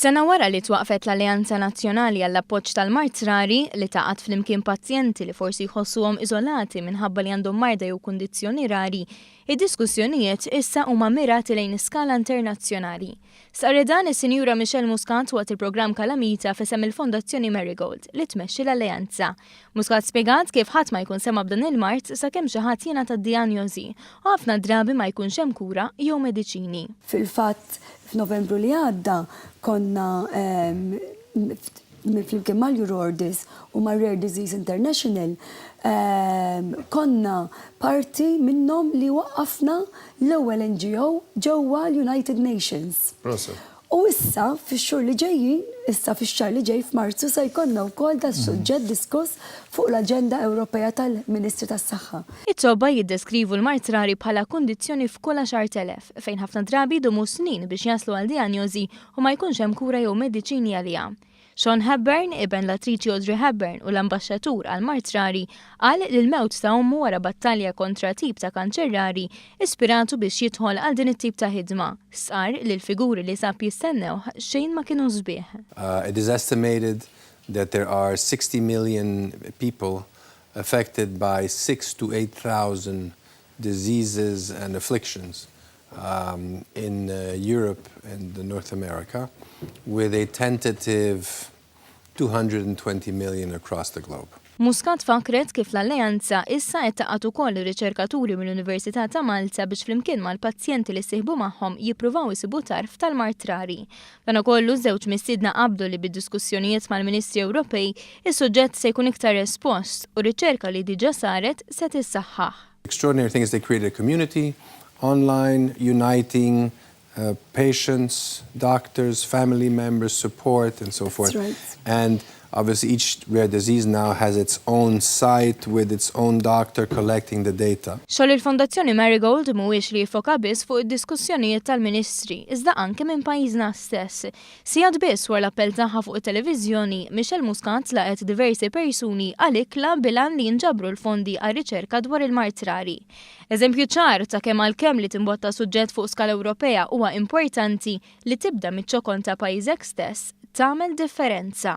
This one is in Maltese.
Sena wara li twaqqfet l-Alleanza Nazzjonali għall-Appoġġ tal-Mard Rari, li tgħaqqad flimkien pazjenti li forsi jħossuhom iżolati minħabba li għandhom marda jew kundizzjoni rari, id-diskussjonijiet issa huma mirati lejn skala internazzjonali. Stqarret dan is-Sinjura Michelle Muscat waqt il-programm Kalamita f'isem il-Fondazzjoni Marigold li tmexxi l-Alleanza. Muscat spjegat kif ħadd ma jkun sema' b'dan il-mard sakemm xi ħadd jingħata d-dijanjosi u ħafna drabi ma jkunx hemm kura jew mediċini. Fil-fatt, F'Novembru li għadda konna flimkien mal-Eurordis u mar-Rare Disease International konna parti minnhom li waqqafna l-ewwel NGO ġewwa l-United Nations. Proset. U issa fix-xhur li ġejjin, issa fix-xahar li ġej f'Marzu se jkollna wkoll das-suġġett diskuss fuq l-aġenda Ewropea tal-Ministri tas-Saħħa. It-tobba jiddeskrivu l-mard rari bħala kundizzjoni f'kull 10,000, fejn ħafna drabi jdumu snin biex jaslu għal dijanjosi u ma jkunx hemm kura jew mediċini għaliha. Sean Hepburn, iben l-attriċi Audrey Hepburn u l-ambaxxatur għal mard rari, qal li l-mewt ta' ommu wara battalja kontra tip ta' kanċer rari ispiratu biex jidħol għal din it-tip ta' ħidma. Stqarr li l-figuri li sab jistennewh xejn ma kienu sbieħ. It is estimated that there are 60 million people affected by 6 to 8,000 diseases and afflictions in Europe and North America, with a tentative 220 million across the globe. Muscat fakkret kif l-Alleanza issa qed tgħaqqad ukoll riċerkaturi mill-Università ta' Malta biex flimkien mal-pazjenti li ssieħbu magħhom jippruvaw isibu tarf tal-mard rari. Madankollu żewġ mistiedna qablu li bid-diskussjonijiet mal-Ministri Ewropej is-suġġett se jkun iktar espost u riċerka li diġà saret se tissaħħaħ. Extraordinary thing is they created a community online uniting patients, doctors, family members, support and so forth. That's right. And obviously each rare disease now has its own site with its own doctor collecting the data. Xogħol il-Fondazzjoni Marigold mhuwiex li jiffoka biss fuq id-diskussjonijiet tal-Ministri, iżda anke minn pajjiżna stess. Sigħat biss wara l-appell tagħha fuq it-televiżjoni, Michelle Muscat laqgħet diversi persuni għal ikla bil-għan li jinġabru l-fondi għar-riċerka dwar il-mard rari. Eżempju ċar ta' kemm għalkemm li timbotta suġġett fuq skala Ewropea huwa importanti li tibda miċ-ċokon ta' pajjiżek stess tagħmel differenza.